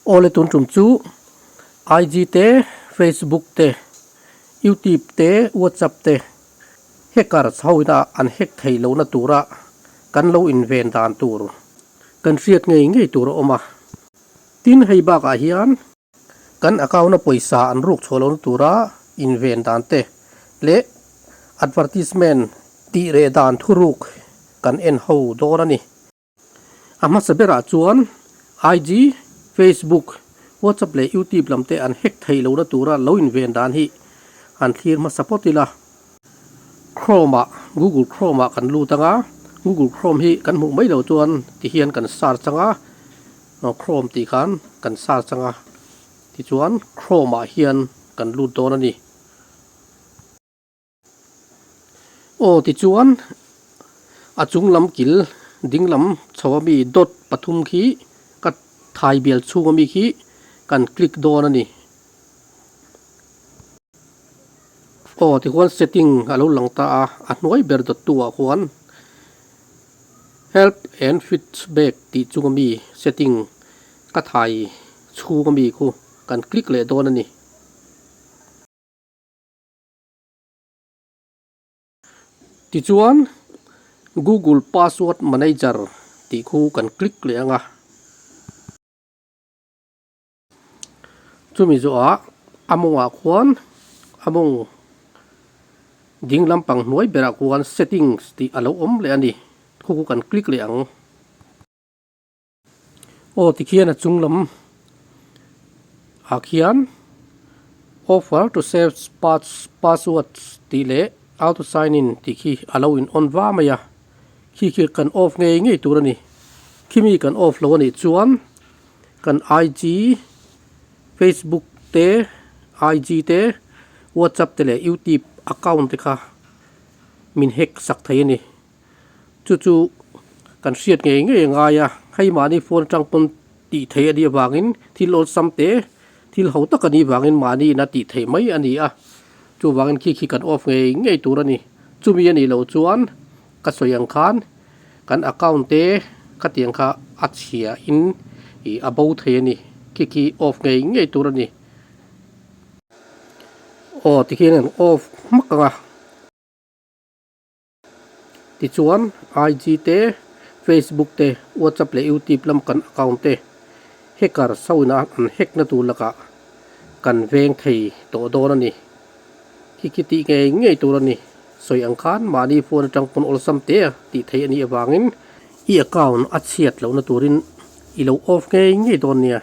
Awle tun tum chu IG te, Facebook te, YouTube te, WhatsApp te hackers ho ina an hack theih lohna tura kan lo inven dan tur kan hriat ngei ngei tur a awm a. Tin, hei bakah hian kan account a pawisa an ruk chhuah lohna tura inven dan te leh advertisement tih reh dan thuruk kan en ho dawn a ni. A hmasa berah chuan IG, Facebook, WhatsApp leh YouTube lam te an hack theih lohna tura lo inven dan hi han thlir hmasa phawt ila. Chrome ah, Google Chrome ah kan lut anga, Google Chrome hi kan hmuh mai loh chuan tihian kan search anga, Chrome tih khan kan search anga, tichuan Chrome ah hian kan lut dawn a ni. Aw tichuan a chung lam kil ding lam chho a mi dot pathum khi ka thai bial chhung a mi khi kan click dawn a ni. Aw tikhuan setting a lo lang ta a, a hnuai ber dawt tu ah khuan help and feedback tih chung a mi setting ka thai chhung a mi khu kan click leh dawn a ni. Tichuan, Google Password Manager tih khu kan click leh ang a. Chumi zawhah a mawngah khuan a mawng ding lampang hnuai berah khuan Settings tih a lo awm leh a ni. Khu khu kan click leh ang. Aw tikhian a chung lam ah khian offer to save passwords tih leh auto sign in tih khi a lo in on va mai a, khi khi kan off ngei ngei tur a ni. Khimi kan off lo a nih chuan kan IG, Facebook te, IG te, WhatsApp te leh YouTube account te kha min hack sak thei a ni. Chu chu kan hriat ngei ngei a ngai a, hei mahni phone atang pawn tih theih a nih avangin thil awlsam te, thil ho tak a nih vangin mahni ina tih theih mai a ni a, chuvangin khi khi kan off ngei ngei tur a ni. Chumi a nih loh chuan ka sawi ang khan kan account te khatiang kha a chhia in ih a bo thei a ni, khi khi off ngei ngei tur a ni. Aw tikhian an off hmak ang a. Tichuan, IG te, Facebook te, WhatsApp leh YouTube lam kan account te hacker sauna an hack na tur lakah kan veng thei tawh dawn a ni. Khi khi tih ngei ngei tur a ni. Sawi ang khan mahni phone atang pawn awlsam te a tih theih a nih avangin i account a chhiat lohna turin i lo off ngei ngei dawn nia.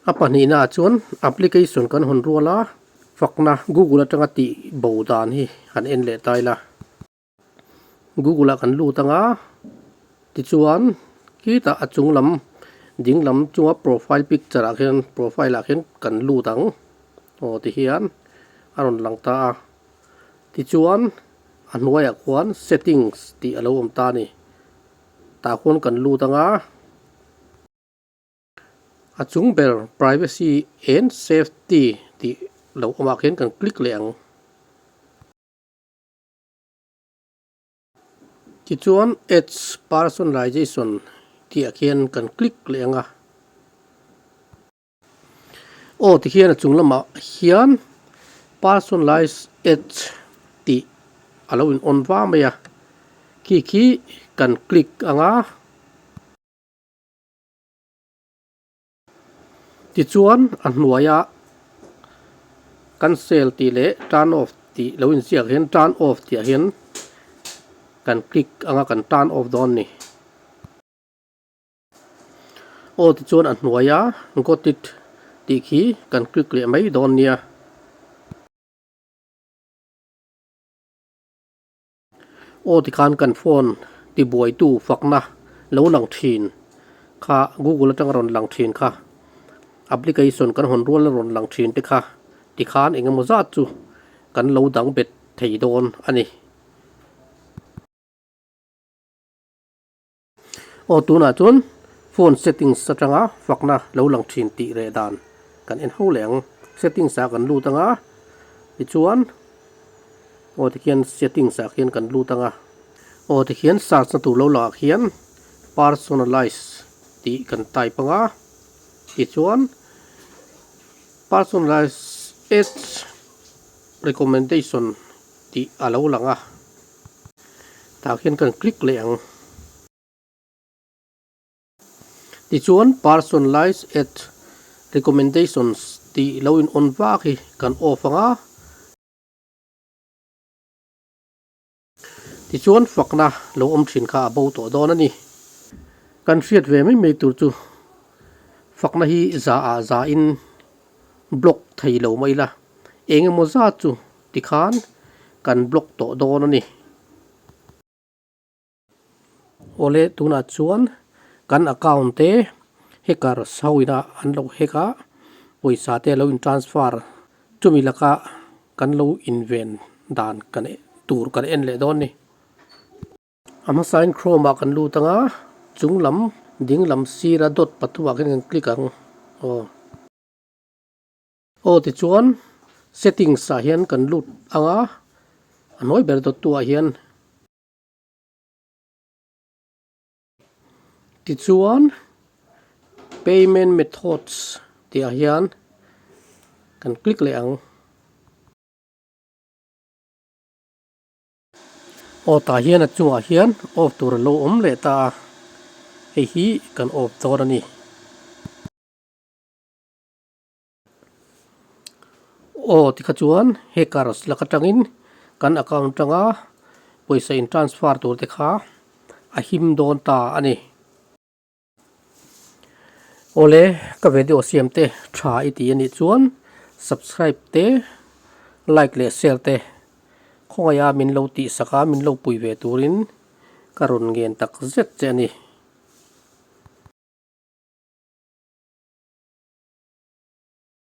A pahnihna ah chuan application kan hawn rual a, fakna Google atanga tih bo dan hi han en leh ta ila. Google ah kan lut anga tichuan khitah a chung lam ding lam chunga profile picture ah khian profile ah khian kan lut ang aw tihian a rawn lang ta a tichuan a hnuaiah khuan settings tih a lo awm ta a ni tah khuan kan lut anga. A chung ber Privacy and Safety tih lo awmah khian kan click leh ang. Tichuan Ads Personalization tih ah khian kan click leh ang a. Aw tikhian a chung lamah hian Personalize Ads tih a lo in on va mai a. Khi khi kan click ang a. Tichuan a hnuaia cancel tih leh turn off tih lo inziak hian turn off tih ah hian kan click anga kan turn off dawn a ni. Aw tichuan a hnuaia got it tih khi kan click leh mai dawn nia. Aw tikhan kan phone tibuaitu fakna lo lang thin kha Google atanga rawn lang thin kha application kan hawn rual a rawn lang thin te kha tikhan eng emaw zat chu kan lo dang bet thei dawn a ni. Aw tunah chuan phone settings atanga fakna lo lang thin tih reh dan kan en ho leh ang. Settings ah kan lut anga tichuan aw tikhian settings ah khian kan lut anga aw tikhian search na tur lo lang ah khian personalize tih kan type anga. Tichuan Personalized Ads Recommendation tih a lo lang a, tah khian kan click leh ang. Tichuan Personalized Ad Recommendations tih lo in on vak hi kan off ang a. Tichuan fakna lo awm thin kha a bo tawh dawn a ni. Kan hriat ve mai mai tur chu fakna hi za ah za in block thei lo mai ila, eng emaw zat chu tikhan kan block tawh dawn a ni. Awle tunah chuan kan account te hackers ho ina an lo hack a, pawisa te lo in transfer chumi laka kan lo inven dan kan tur kan en leh dawn ni. A hmasain Chrome ah kan lut anga chung lam ding lam sira dot pathumah khian kan click ang aw. Aw tichuan settings ah hian kan lut anga a hnuai ber dawt tu ah hian. Tichuan payment methods tih ah hian kan click leh ang. Aw tah hian a chungah hian off tur a lo awm leh ta a, hei hi kan off dawn a ni. Aw tikha chuan hackers lak atangin kan account atanga pawisa in transfer tur te kha a him dawn ta a ni. Awle ka video siam te tha i ti a nih chuan subscribe te like leh share te khawngaih a min lo tihsak a min lo pui ve turin ka rawn ngen tak zet che a ni.